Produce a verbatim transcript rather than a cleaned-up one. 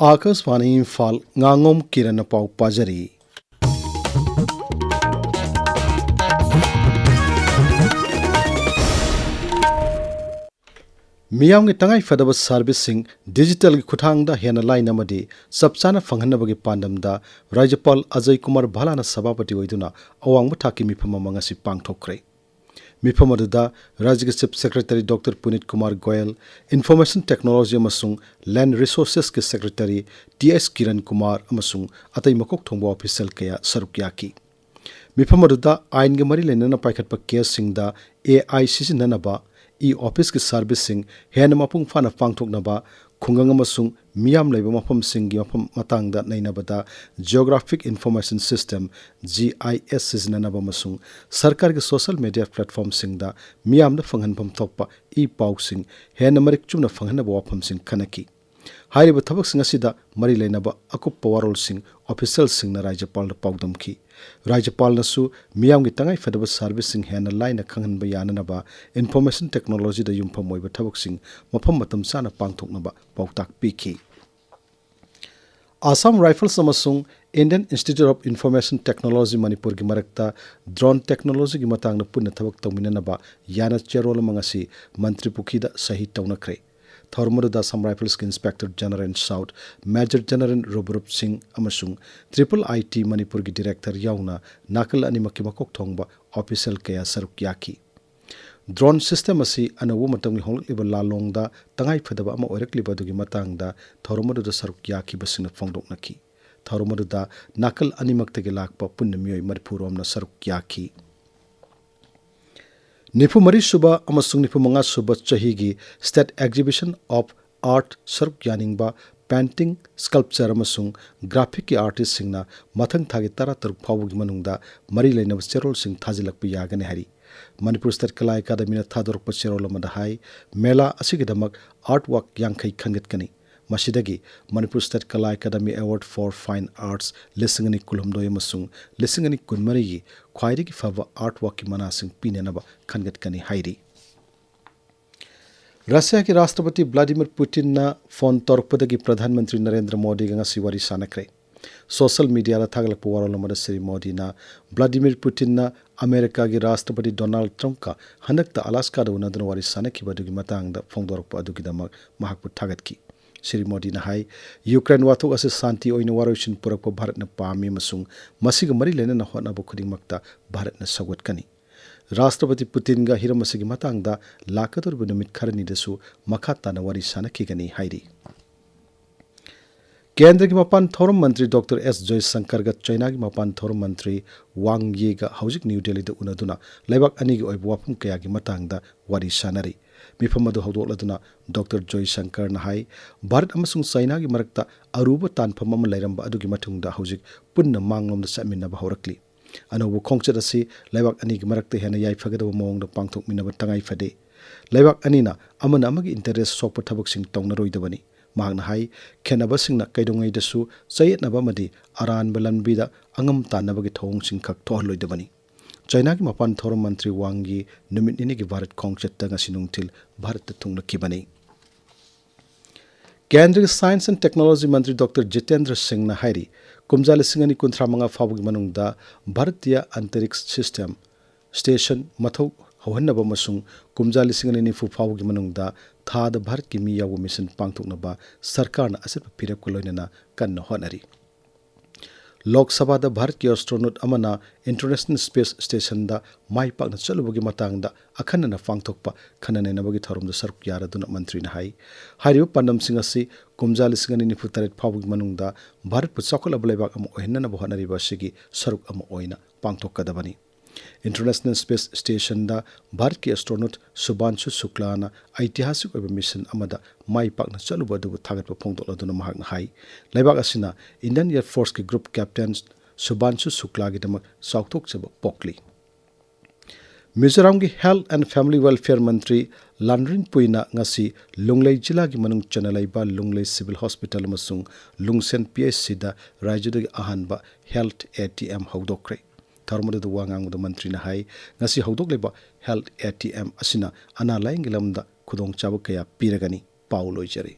ꯑꯥꯀꯥꯁꯕꯥꯅꯤ ꯏꯝꯐꯥꯜ, ꯉꯥꯉꯣꯝ ꯀꯤꯔꯟꯅ ꯄꯥꯎ ꯄꯥꯖꯔꯤ꯫ ꯃꯤꯌꯥꯝꯒꯤ ꯇꯉꯥꯏ ꯐꯗꯕ ꯁꯥꯔꯚꯤꯁꯁꯤꯡ ꯗꯤꯖꯤꯇꯦꯜꯒꯤ ꯈꯨꯠꯊꯥꯡꯗ ꯍꯦꯟꯅ ꯂꯥꯏꯅ ꯑꯃꯗꯤ ꯆꯞ ꯆꯥꯅ ꯐꯪꯍꯟꯅꯕꯒꯤ ꯄꯥꯟꯗꯝꯗ ꯔꯥꯖ꯭ꯌꯄꯥꯜ ꯑꯖꯌ ꯀꯨꯃꯥꯔ ꯚꯥꯂꯥꯅ ꯁꯚꯥꯄꯇꯤ ꯑꯣꯏꯗꯨꯅ ꯑꯋꯥꯡꯕ ꯊꯥꯛꯀꯤ ꯃꯤꯐꯝ ꯑꯃ ꯉꯁꯤ ꯄꯥꯡꯊꯣꯛꯈ꯭ꯔꯦ꯫ ꯃꯤꯐꯝ ꯑꯗꯨꯗ ꯔꯥꯖ꯭ꯌꯒꯤ chief secretary doctor Punit Kumar Goyal, information technology ꯑꯃꯁꯨꯡ ꯂꯦꯟꯗ ꯔꯤꯁꯣꯔꯁꯦꯁꯀꯤ secretary T S Kiran Kumar ꯑꯃꯁꯨꯡ ꯑꯇꯩ ꯃꯀꯣꯛ ꯊꯣꯡꯕ ꯑꯣꯐꯤꯁꯤꯌꯦꯜ ꯀꯌꯥ ꯁꯔꯨꯛ ꯌꯥꯈꯤ꯫ ꯃꯤꯐꯝ ꯑꯗꯨꯗ ꯑꯥꯏꯟꯒ ꯃꯔꯤ ꯂꯩꯅꯅ ꯄꯥꯏꯈꯠꯄ ꯀꯦꯁꯁꯤꯡꯗ ꯑꯦ ꯑꯥꯏ ꯁꯤꯖꯤꯟꯅꯅꯕ, ꯏ ꯑꯣꯐꯤꯁꯀꯤ ꯁꯥꯔꯚꯤꯁꯁꯤꯡ ꯍꯦꯟꯅ ꯃꯄꯨꯡ ꯐꯥꯅ ꯄꯥꯡꯊꯣꯛꯅꯕ, ꯈꯨꯡꯒꯪ ꯑꯃꯁꯨꯡ ꯃꯤꯌꯥꯝ ꯂꯩꯕ ꯃꯐꯝꯁꯤꯡꯒꯤ ꯃꯐꯝ ꯃꯇꯥꯡꯗ ꯅꯩꯅꯕꯗ Geographic Information System, ꯖꯤ ꯑꯥꯏ ꯑꯦꯁ, ꯁꯤꯖꯤꯟꯅꯅꯕ ꯑꯃꯁꯨꯡ ꯁꯔꯀꯥꯔꯒꯤ ꯁꯣꯁꯤꯌꯦꯜ ꯃꯤꯗꯤꯌꯥ ꯄ꯭ꯂꯦꯠꯐꯣꯔꯝꯁꯤꯡꯗ ꯃꯤꯌꯥꯝꯗ ꯐꯪꯍꯟꯐꯝ ꯊꯣꯛꯄ ꯏ ꯄꯥꯎꯁꯤꯡ ꯍꯦꯟꯅ ꯃꯔꯤꯛ ꯆꯨꯝꯅ ꯐꯪꯍꯟꯅꯕ ꯋꯥꯐꯝꯁꯤꯡ ꯈꯟꯅꯈꯤ꯫ ꯍꯥꯏꯔꯤꯕ ꯊꯕꯛꯁꯤꯡ ꯑꯁꯤꯗ ꯃꯔꯤ ꯂꯩꯅꯕ ꯑꯀꯨꯞꯄ ꯋꯥꯔꯣꯜꯁꯤꯡ ꯑꯣꯐꯤꯁꯤꯌꯦꯜꯁꯤꯡꯅ ꯔꯥꯖ꯭ꯌꯄꯥꯜꯗ ꯄꯥꯎꯗꯝꯈꯤ꯫ ꯔꯥꯖ꯭ꯌꯄꯥꯜꯅꯁꯨ ꯃꯤꯌꯥꯝꯒꯤ ꯇꯉꯥꯏ ꯐꯗꯕ ꯁꯥꯔꯚꯤꯁꯁꯤꯡ ꯍꯦꯟꯅ ꯂꯥꯏꯅ ꯈꯪꯍꯟꯕ ꯌꯥꯅꯅꯕ ꯏꯟꯐꯣꯔꯃꯦꯁꯟ ꯇꯦꯛꯅꯣꯂꯣꯖꯤꯗ ꯌꯨꯝꯐꯝ ꯑꯣꯏꯕ ꯊꯕꯛꯁꯤꯡ ꯃꯐꯝ ꯃꯇꯝ ꯆꯥꯅ ꯄꯥꯡꯊꯣꯛꯅꯕ ꯄꯥꯎꯇꯥꯛ ꯄꯤꯈꯤ꯫ ꯑꯁꯥꯝ ꯔꯥꯏꯐꯜꯁ ꯑꯃꯁꯨꯡ Indian Institute of Information Technology ꯃꯅꯤꯄꯨꯔꯒꯤ ꯃꯔꯛꯇ ꯗ꯭ꯔꯣꯟ ꯇꯦꯛꯅꯣꯂꯣꯖꯤꯒꯤ ꯃꯇꯥꯡꯗ ꯄꯨꯟꯅ ꯊꯕꯛ ꯇꯧꯃꯤꯟꯅꯅꯕ ꯌꯥꯅ ꯆꯦꯔꯣꯜ ꯑꯃ ꯉꯁꯤ ꯃꯟꯇ꯭ꯔꯤ ꯄꯨꯈ꯭ꯔꯤꯗ ꯁꯍꯤ ꯇꯧꯅꯈ꯭ꯔꯦ꯫ ꯊꯧꯔꯝ ꯑꯗꯨꯗ ꯑꯁꯥꯝ ꯔꯥꯏꯐꯜꯁꯀꯤ ꯏꯟꯁꯄꯦꯛꯇꯔ ꯖꯦꯅꯔꯦꯜ ꯏꯟ ꯆꯥꯎꯠ ꯃꯦꯖꯔ ꯖꯦꯅꯔꯦꯜ ꯔꯨꯕꯔꯨꯞ ꯁꯤꯡ ꯑꯃꯁꯨꯡ ꯇ꯭ꯔꯤꯄꯜ ꯑꯥꯏ ꯇꯤ ꯃꯅꯤꯄꯨꯔꯒꯤ ꯗꯤꯔꯦꯛꯇꯔ ꯌꯥꯎꯅ ꯅꯥꯀꯜ ꯑꯅꯤꯃꯛꯀꯤ ꯃꯀꯣꯛ ꯊꯣꯡꯕ ꯑꯣꯐꯤꯁꯤꯌꯦꯜ ꯀꯌꯥ ꯁꯔꯨꯛ ꯌꯥꯈꯤ꯫ ꯗ꯭ꯔꯣꯟ ꯁꯤꯁꯇꯦꯝ ꯑꯁꯤ ꯑꯅꯧꯕ ꯃꯇꯝꯒꯤ ꯍꯣꯡꯂꯛꯂꯤꯕ ꯂꯥꯜꯂꯣꯡꯗ ꯇꯉꯥꯏ ꯐꯗꯕ ꯑꯃ ꯑꯣꯏꯔꯛꯂꯤꯕ ꯑꯗꯨꯒꯤ ꯃꯇꯥꯡꯗ ꯊꯧꯔꯝ ꯑꯗꯨꯗ ꯁꯔꯨꯛ ꯌꯥꯈꯤꯕꯁꯤꯡꯅ ꯐꯣꯡꯗꯣꯛꯅꯈꯤ꯫ ꯊꯧꯔꯝ ꯑꯗꯨꯗ ꯅꯥꯀꯜ ꯑꯅꯤꯃꯛꯇꯒꯤ ꯂꯥꯛꯄ ꯄꯨꯟꯅ ꯃꯤꯑꯣꯏ ꯃꯔꯤꯐꯨ ꯔꯣꯝꯅ ꯁꯔꯨꯛ ꯌꯥꯈꯤ꯫ ꯅꯤꯐꯨ ꯃꯔꯤ ꯁꯨꯕ ꯑꯃꯁꯨꯡ ꯅꯤꯐꯨ ꯃꯉꯥ ꯁꯨꯕ ꯆꯍꯤꯒꯤ State Exhibition of Art ꯁꯔꯨꯛ ꯌꯥꯅꯤꯡꯕ painting, sculpture ꯑꯃꯁꯨꯡ ꯒ꯭ꯔꯥꯐꯤꯛꯀꯤ ꯑꯥꯔꯇꯤꯁꯁꯤꯡꯅ ꯃꯊꯪ ꯊꯥꯒꯤ ꯇꯔꯥꯇꯔꯨꯛ ꯐꯥꯎꯕꯒꯤ ꯃꯅꯨꯡꯗ ꯃꯔꯤ ꯂꯩꯅꯕ ꯆꯦꯔꯣꯜꯁꯤꯡ ꯊꯥꯖꯤꯜꯂꯛꯄ ꯌꯥꯒꯅꯤ ꯍꯥꯏꯔꯤ꯫ ꯃꯅꯤꯄꯨꯔ ꯁ꯭ꯇꯦꯠ ꯀꯂꯥ ꯑꯦꯀꯥꯗꯃꯤꯅ ꯊꯥꯗꯣꯔꯛꯄ ꯆꯦꯔꯣꯜ ꯑꯃꯗ ꯍꯥꯏ, ꯃꯦꯂꯥ ꯑꯁꯤꯒꯤꯗꯃꯛ ꯑꯥꯔꯠ ꯋꯥꯛ ꯌꯥꯡꯈꯩ ꯈꯟꯒꯠꯀꯅꯤ꯫ ꯃꯁꯤꯗꯒꯤ ꯃꯅꯤꯄꯨꯔ ꯁ꯭ꯇꯦꯠ ꯀꯂꯥ academy award for fine arts ꯂꯤꯁꯤꯡ ꯑꯅꯤ ꯀꯨꯟꯍꯨꯝꯗꯣꯏ ꯑꯃꯁꯨꯡ ꯂꯤꯁꯤꯡ ꯑꯅꯤ ꯀꯨꯟꯃꯔꯤꯒꯤ ꯈ꯭ꯋꯥꯏꯗꯒꯤ ꯐꯕ ꯑꯥꯔꯠ ꯋꯥꯛꯀꯤ ꯃꯅꯥꯁꯤꯡ ꯄꯤꯅꯅꯕ ꯈꯟꯒꯠꯀꯅꯤ ꯍꯥꯏꯔꯤ꯫ ꯔꯁꯤꯌꯥꯒꯤ ꯔꯥꯁꯇ꯭ꯔꯄꯇꯤ ꯚ꯭ꯂꯥꯗꯤꯃꯤꯔ ꯄꯨꯇꯤꯟꯅ ꯐꯣꯟ ꯇꯧꯔꯛꯄꯗꯒꯤ ꯄ꯭ꯔꯙꯥꯟ ꯃꯟꯇ꯭ꯔꯤ ꯅꯔꯦꯟꯗ꯭ꯔ ꯃꯣꯗꯤꯒ ꯉꯁꯤ ꯋꯥꯔꯤ ꯁꯥꯟꯅꯈ꯭ꯔꯦ꯫ ꯁꯣꯁꯦꯜ ꯃꯤꯗꯤꯌꯥꯗ ꯊꯥꯒꯠꯂꯛꯄ ꯋꯥꯔꯣꯜ ꯑꯃꯗ ꯁ꯭ꯔꯤ ꯃꯣꯗꯤꯅ ꯚ꯭ꯂꯥꯗꯤꯃꯤꯔ ꯄꯨꯇꯤꯟꯅ ꯑꯃꯦꯔꯤꯀꯥꯒꯤ ꯔꯥꯁꯇ꯭ꯔꯄꯇꯤ ꯗꯣꯅꯥꯜꯗ ꯇ꯭ꯔꯝꯞꯀ ꯍꯟꯗꯛꯇ ꯑꯂꯥꯁꯀꯥꯗ ꯎꯅꯗꯨꯅ ꯋꯥꯔꯤ ꯁꯥꯟꯅꯈꯤꯕ ꯑꯗꯨꯒꯤ ꯃꯇꯥꯡꯗ ꯐꯣꯡꯗꯣꯔꯛꯄ ꯑꯗꯨꯒꯤꯗꯃꯛ ꯃꯍꯥꯛꯄꯨ ꯊꯥꯒꯠꯈꯤ꯫ ꯁ꯭ꯔꯤ ꯃꯣꯗꯤꯅ ꯍꯥꯏ, ꯌꯨꯀ꯭ꯔꯦꯟ ꯋꯥꯊꯣꯛ ꯑꯁꯤ ꯁꯥꯟꯇꯤ ꯑꯣꯏꯅ ꯋꯥꯔꯣꯏꯁꯤꯟ ꯄꯨꯔꯛꯄ ꯚꯥꯔꯠꯅ ꯄꯥꯝꯃꯤ ꯑꯃꯁꯨꯡ ꯃꯁꯤꯒ ꯃꯔꯤ ꯂꯩꯅꯅ ꯍꯣꯠꯅꯕ ꯈꯨꯗꯤꯡꯃꯛꯇ ꯚꯥꯔꯠꯅ ꯁꯧꯒꯠꯀꯅꯤ꯫ ꯔꯥꯁꯇ꯭ꯔꯄꯇꯤ ꯄꯨꯇꯤꯟꯒ ꯍꯤꯔꯝ ꯑꯁꯤꯒꯤ ꯃꯇꯥꯡꯗ ꯂꯥꯛꯀꯗꯧꯔꯤꯕ ꯅꯨꯃꯤꯠ ꯈꯔꯅꯤꯗꯁꯨ ꯃꯈꯥ ꯇꯥꯅ ꯋꯥꯔꯤ ꯁꯥꯟꯅꯈꯤꯒꯅꯤ ꯍꯥꯏꯔꯤ꯫ ꯀꯦꯟꯗ꯭ꯔꯒꯤ ꯃꯄꯥꯟ ꯊꯧꯔꯝ ꯃꯟꯇ꯭ꯔꯤ ꯗꯣꯛꯇꯔ ꯑꯦꯁ ꯖꯣꯏꯁꯪꯀꯔꯒ ꯆꯥꯏꯅꯥꯒꯤ ꯃꯄꯥꯟ ꯊꯧꯔꯝ ꯃꯟꯇ꯭ꯔꯤ ꯋꯥꯡ ꯌꯤꯒ ꯍꯧꯖꯤꯛ ꯅ꯭ꯌꯨ ꯗꯦꯜꯂꯤꯗ ꯎꯅꯗꯨꯅ ꯂꯩꯕꯥꯛ ꯑꯅꯤꯒꯤ ꯑꯣꯏꯕ ꯋꯥꯐꯝ ꯀꯌꯥꯒꯤ ꯃꯇꯥꯡꯗ ꯋꯥꯔꯤ ꯁꯥꯟꯅꯔꯤ꯫ ꯃꯤꯐꯝ ꯑꯗꯨ ꯍꯧꯗꯣꯛꯂꯗꯨꯅ ꯗꯣꯛꯇꯔ ꯖꯣꯏꯁꯪꯀꯔꯅ ꯍꯥꯏ, ꯚꯥꯔꯠ ꯑꯃꯁꯨꯡ ꯆꯥꯏꯅꯥꯒꯤ ꯃꯔꯛꯇ ꯑꯔꯨꯕ ꯇꯥꯟꯐꯝ ꯑꯃ ꯂꯩꯔꯝꯕ ꯑꯗꯨꯒꯤ ꯃꯇꯨꯡꯗ ꯍꯧꯖꯤꯛ ꯄꯨꯟꯅ ꯃꯥꯡꯂꯣꯝꯗ ꯆꯠꯃꯤꯟꯅꯕ ꯍꯧꯔꯛꯂꯤ꯫ ꯑꯅꯧꯕ ꯈꯣꯡꯆꯠ ꯑꯁꯤ ꯂꯩꯕꯥꯛ ꯑꯅꯤꯒꯤ ꯃꯔꯛꯇ ꯍꯦꯟꯅ ꯌꯥꯏꯐꯒꯗꯕ ꯃꯑꯣꯡꯗ ꯄꯥꯡꯊꯣꯛꯃꯤꯟꯅꯕ ꯇꯉꯥꯏ ꯐꯗꯦ꯫ ꯂꯩꯕꯥꯛ ꯑꯅꯤꯅ ꯑꯃꯅ ꯑꯃꯒꯤ ꯏꯟꯇꯔꯦꯁ ꯁꯣꯛꯄ ꯊꯕꯛꯁꯤꯡ ꯇꯧꯅꯔꯣꯏꯗꯕꯅꯤ꯫ ꯃꯍꯥꯛꯅ ꯍꯥꯏ, ꯈꯦꯟꯅꯕꯁꯤꯡꯅ ꯀꯩꯗꯧꯉꯩꯗꯁꯨ ꯆꯌꯦꯠꯅꯕ ꯑꯃꯗꯤ ꯑꯔꯥꯟꯕ ꯂꯝꯕꯤꯗ ꯑꯉꯝ ꯇꯥꯟꯅꯕꯒꯤ ꯊꯧꯑꯣꯡꯁꯤꯡꯈꯛ ꯊꯣꯛꯍꯜꯂꯣꯏꯗꯕꯅꯤ꯫ ꯆꯥꯏꯅꯥꯒꯤ ꯃꯄꯥꯟ ꯊꯧꯔꯝ ꯃꯟꯇ꯭ꯔꯤ ꯋꯥꯡ ꯌꯤ ꯅꯨꯃꯤꯠ ꯅꯤꯅꯤꯒꯤ ꯚꯥꯔꯠ ꯈꯣꯡꯆꯠꯇ ꯉꯁꯤ ꯅꯨꯡꯊꯤꯜ ꯚꯥꯔꯠꯇ ꯊꯨꯡꯂꯛꯈꯤꯕꯅꯤ꯫ ꯀꯦꯟꯗ꯭ꯔꯒꯤ science and technology Mantri doctor Jitendra ꯁꯤꯡꯅ ꯍꯥꯏꯔꯤ, ꯀꯨꯝꯖꯥ ꯂꯤꯁꯤꯡ ꯑꯅꯤ ꯀꯨꯟꯊ꯭ꯔꯥ ꯃꯉꯥ ꯐꯥꯎꯕꯒꯤ ꯃꯅꯨꯡꯗ ꯚꯥꯔꯇꯤꯌꯥ ꯑꯟꯇꯔꯤꯛꯁ ꯁꯤꯁꯇꯦꯝ ꯁ꯭ꯇꯦꯁꯟ ꯃꯊꯧ ꯍꯧꯍꯟꯅꯕ ꯑꯃꯁꯨꯡ ꯀꯨꯝꯖꯥ ꯂꯤꯁꯤꯡ ꯑꯅꯤ ꯅꯤꯐꯨ ꯐꯥꯎꯕꯒꯤ ꯃꯅꯨꯡꯗ ꯊꯥꯗ ꯚꯥꯔꯠꯀꯤ ꯃꯤ ꯌꯥꯎꯕ ꯃꯤꯁꯟ ꯄꯥꯡꯊꯣꯛꯅꯕ ꯁꯔꯀꯥꯔꯅ ꯑꯆꯦꯠꯄ ꯐꯤꯔꯦꯞꯀ ꯂꯣꯏꯅꯅ ꯀꯟꯅ ꯍꯣꯠꯅꯔꯤ꯫ ꯂꯣꯛ ꯁꯚꯥꯗ ꯚꯥꯔꯠꯀꯤ ꯑꯦꯁꯇ꯭ꯔꯣꯅꯣꯠ ꯑꯃꯅ ꯏꯟꯇꯔꯅꯦꯁꯅꯦꯜ ꯁ꯭ꯄꯦꯁ ꯁ꯭ꯇꯦꯁꯟꯗ ꯃꯥꯏ ꯄꯥꯛꯅ ꯆꯠꯂꯨꯕꯒꯤ ꯃꯇꯥꯡꯗ ꯑꯈꯟꯅꯅ ꯄꯥꯡꯊꯣꯛꯄ ꯈꯟꯅ ꯅꯩꯅꯕꯒꯤ ꯊꯧꯔꯝꯗ ꯁꯔꯨꯛ ꯌꯥꯔꯗꯨꯅ ꯃꯟꯇ꯭ꯔꯤꯅ ꯍꯥꯏ, ꯍꯥꯏꯔꯤꯕ ꯄꯥꯟꯗꯝꯁꯤꯡ ꯑꯁꯤ ꯀꯨꯝꯖꯥ ꯂꯤꯁꯤꯡ ꯑꯅꯤ ꯅꯤꯐꯨ ꯇꯔꯦꯠ ꯐꯥꯎꯕꯒꯤ ꯃꯅꯨꯡꯗ ꯚꯥꯔꯠꯄꯨ ꯆꯥꯎꯈꯠꯂꯕ ꯂꯩꯕꯥꯛ ꯑꯃ ꯑꯣꯏꯍꯟꯅꯅꯕ ꯍꯣꯠꯅꯔꯤꯕ ꯑꯁꯤꯒꯤ ꯁꯔꯨꯛ ꯑꯃ ꯑꯣꯏꯅ ꯄꯥꯡꯊꯣꯛꯀꯗꯕꯅꯤ꯫ ꯏꯟꯇꯔꯅꯦꯁꯅꯦꯜ ꯁ꯭ꯄꯦꯁ ꯁ꯭ꯇꯦꯁꯟꯗ ꯚꯥꯔꯠꯀꯤ ꯑꯦꯁꯇ꯭ꯔꯣꯅꯣꯠ ꯁꯨꯚꯥꯟꯁꯨ ꯁꯨꯀ꯭ꯂꯥꯅ ꯑꯩꯇꯤꯍꯥꯁꯤꯛ ꯑꯣꯏꯕ ꯃꯤꯁꯟ ꯑꯃꯗ ꯃꯥꯏ ꯄꯥꯛꯅ ꯆꯠꯂꯨꯕ ꯑꯗꯨꯕꯨ ꯊꯥꯒꯠꯄ ꯐꯣꯡꯗꯣꯛꯂꯗꯨꯅ ꯃꯍꯥꯛꯅ ꯍꯥꯏ, ꯂꯩꯕꯥꯛ ꯑꯁꯤꯅ ꯏꯟꯗꯤꯌꯟ ꯑꯦꯌꯔ ꯐꯣꯔꯁꯀꯤ ꯒ꯭ꯔꯨꯞ ꯀꯦꯞꯇꯦꯟ ꯁꯨꯚꯥꯟꯁꯨ ꯁꯨꯀ꯭ꯂꯥꯒꯤꯗꯃꯛ ꯆꯥꯎꯊꯣꯛꯆꯕ ꯄꯣꯛꯂꯤ꯫ ꯃꯤꯖꯣꯔꯥꯝꯒꯤ ꯍꯦꯜꯊ ꯑꯦꯟ ꯐꯦꯃꯤꯂꯤ ꯋꯦꯜꯐꯤꯌꯔ ꯃꯟꯇ꯭ꯔꯤ ꯂꯥꯟꯔꯤꯟ ꯄꯨꯏꯅ ꯉꯁꯤ ꯂꯨꯡꯂꯩ ꯖꯤꯂꯥꯒꯤ ꯃꯅꯨꯡ ꯆꯟꯅ ꯂꯩꯕ ꯂꯨꯡꯂꯩ ꯁꯤꯚꯤꯜ ꯍꯣꯁꯄꯤꯇꯥꯜ ꯑꯃꯁꯨꯡ ꯂꯨꯡꯁꯦꯟ ꯄꯤ ꯑꯩꯆ ꯁꯤꯗ ꯔꯥꯖ꯭ꯌꯗꯨꯒꯤ ꯑꯍꯥꯟꯕ ꯍꯦꯜꯊ ꯑꯦ ꯇꯤ ꯑꯦꯝ ꯍꯧꯗꯣꯛꯈ꯭ꯔꯦ꯫ ꯊꯧꯔꯝ ꯑꯗꯨꯗ ꯋꯥ ꯉꯥꯡꯕꯗ ꯃꯟꯇ꯭ꯔꯤꯅ ꯍꯥꯏ, ꯉꯁꯤ ꯍꯧꯗꯣꯛꯂꯤꯕ ꯍꯦꯜꯊ ꯑꯦ ꯇꯤ ꯑꯦꯝ ꯑꯁꯤꯅ ꯑꯅꯥ ꯂꯥꯌꯦꯡꯒꯤ ꯂꯝꯗ ꯈꯨꯗꯣꯡꯆꯥꯕ ꯀꯌꯥ ꯄꯤꯔꯒꯅꯤ꯫ ꯄꯥꯎ ꯂꯣꯏꯖꯔꯦ꯫